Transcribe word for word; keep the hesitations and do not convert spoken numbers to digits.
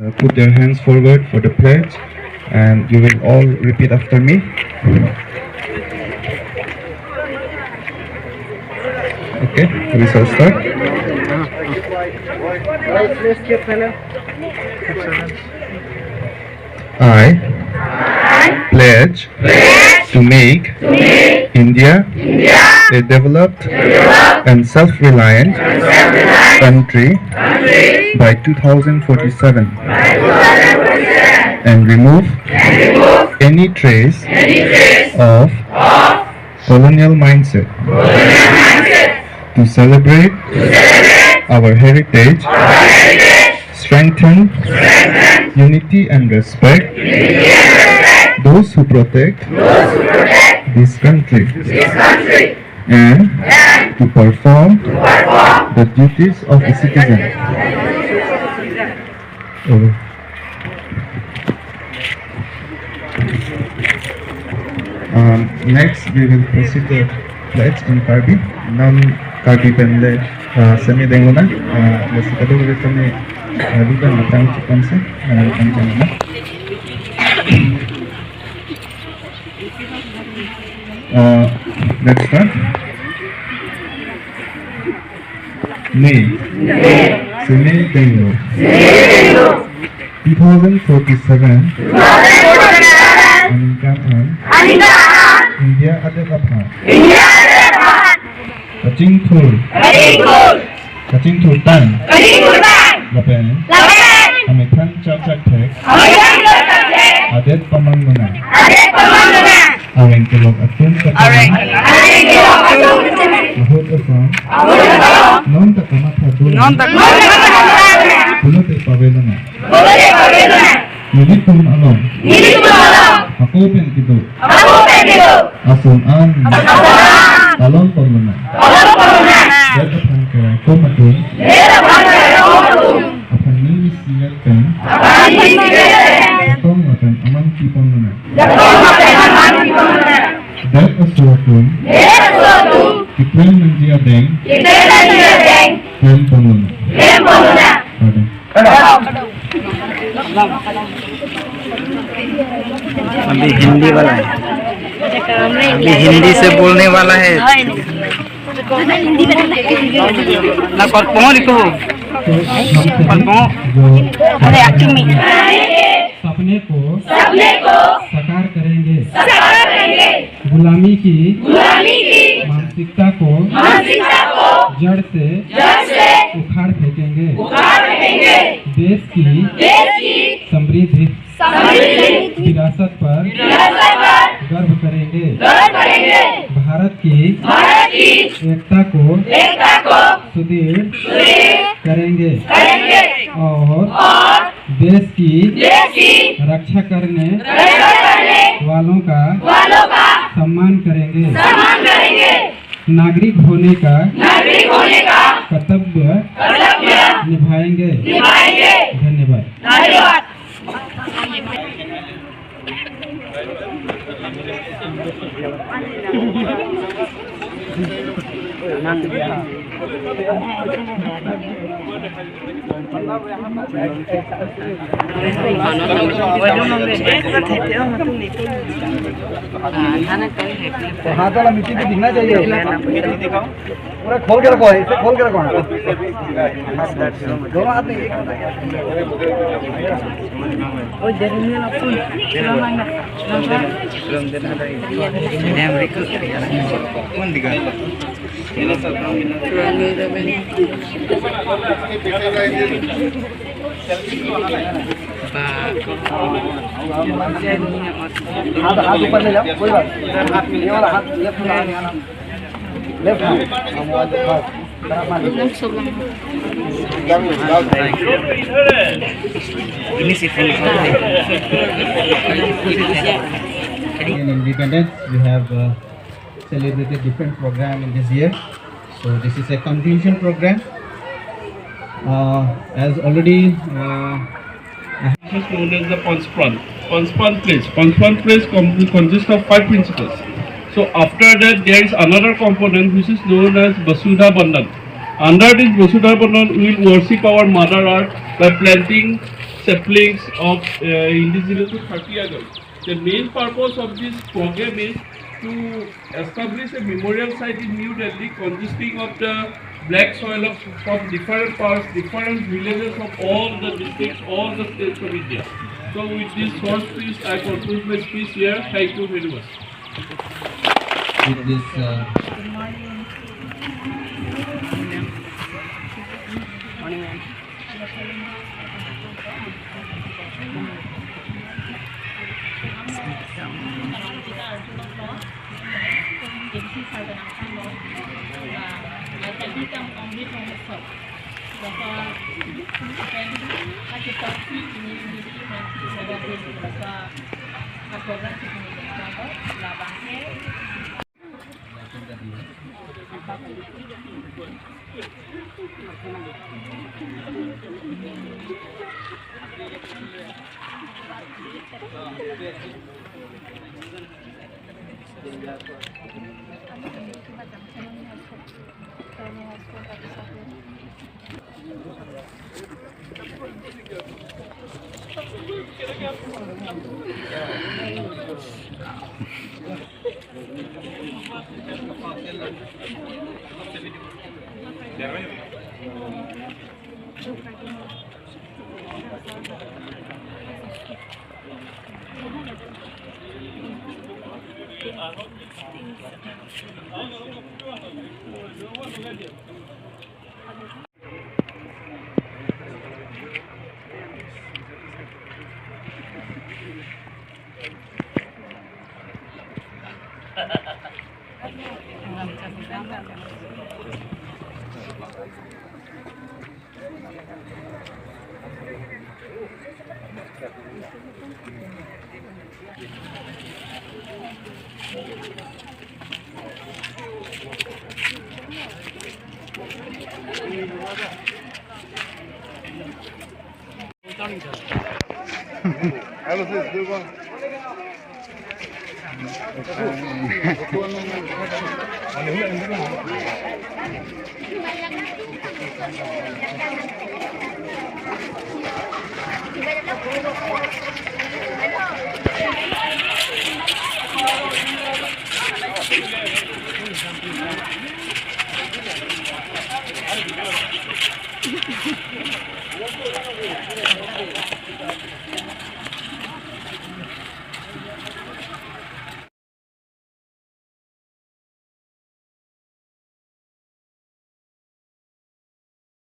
Uh, put your hands forward for the pledge, and you will all repeat after me. Okay, we shall start. I pledge to make India a developed and self-reliant country by two thousand forty-seven and remove any trace of colonial mindset, to celebrate our heritage, strengthen unity and respect those who protect this country, and to perform the duties of a citizen. Oh. Um, next, we will proceed the pledge in Karbi. Non Karbi pen le, uh, semi denglo nang, uh, lasi kadokave kami, uh, dudam aphrang chikon se, uh, kami channel na. Uh, let's start. Ne. Semi denglo. Two thousand forty-seven. Aningkan an. India adet aphan. Kachingthur. Kachingthur tang. Lapen. Amethang chakchak thek. Adet pamanlonang. Areng kelok atum kacharli. Ahut asong. Non ta kamatha dun. Pulote pavelonang. Nelitum along. Ako pen kedo. Ason an. Talon ponlonang. Det aphan kerangkom atum. Aphan ning isi pen. Jatong lapen aman pi ponlonang. Det aso atum. Kipreng nangji adeng. Klem ponlonang. Pardon. अभी हिंदी वाला है। अभी हिंदी से बोलने वाला है। Na korpo liko. Korpo. अरे, एक्टिंग में। सपने को सपने को साकार करेंगे। साकार करेंगे। गुलामी की गुलामी की मानसिकता को मानसिकता को जड़ से जड़ से उखाड़ फेंकेंगे। उखाड़ फेंकेंगे। देश की देश की समृद्ध समृद्ध विरासत पर विरासत पर गर्व करेंगे। गर्व करेंगे। भारत की भारत की एकता को एकता को सुदृढ़ सुदृढ़ करेंगे। करेंगे। और और देश की देश की रक्षा करने रक्षा करने वालों का वालों का सम्मान करेंगे। सम्मान करेंगे। नागरिक होने का नागरिक होने का कर्तव्य कर्तव्य निभाएंगे। निभाएंगे। धन्यवाद। धन्यवाद। हाथ वाला मिट्टी पे दिखना चाहिए। पूरा खोल के रखो, इसे खोल के रखो। दोनों हाथ में एक। हाथ, हाथ ऊपर ले जाओ, कोई बात नहीं। ये वाला हाथ, लेफ्ट वाला हाथ यहाँ ना। Left hand. हाँ, वो हाथ, हाँ। In independence, we have, uh, celebrated different program in this year. So this is a conclusion program. Uh, as already, uh, This is known as the Panchpran. Panchpran Place. Panchpran Place com-, consists of five principles. So after that, there is another component which is known as Vasudha Bandhan. Under this Vasudha Bandhan, we will worship our Mother Earth by planting saplings of uh, indigenous to thirty acres. The main purpose of this program is to establish a memorial site in New Delhi consisting of the black soil of, from different parts, different villages of all the districts, all the states of India. So with this short speech, I conclude my speech here. Thank you very much. With this, uh,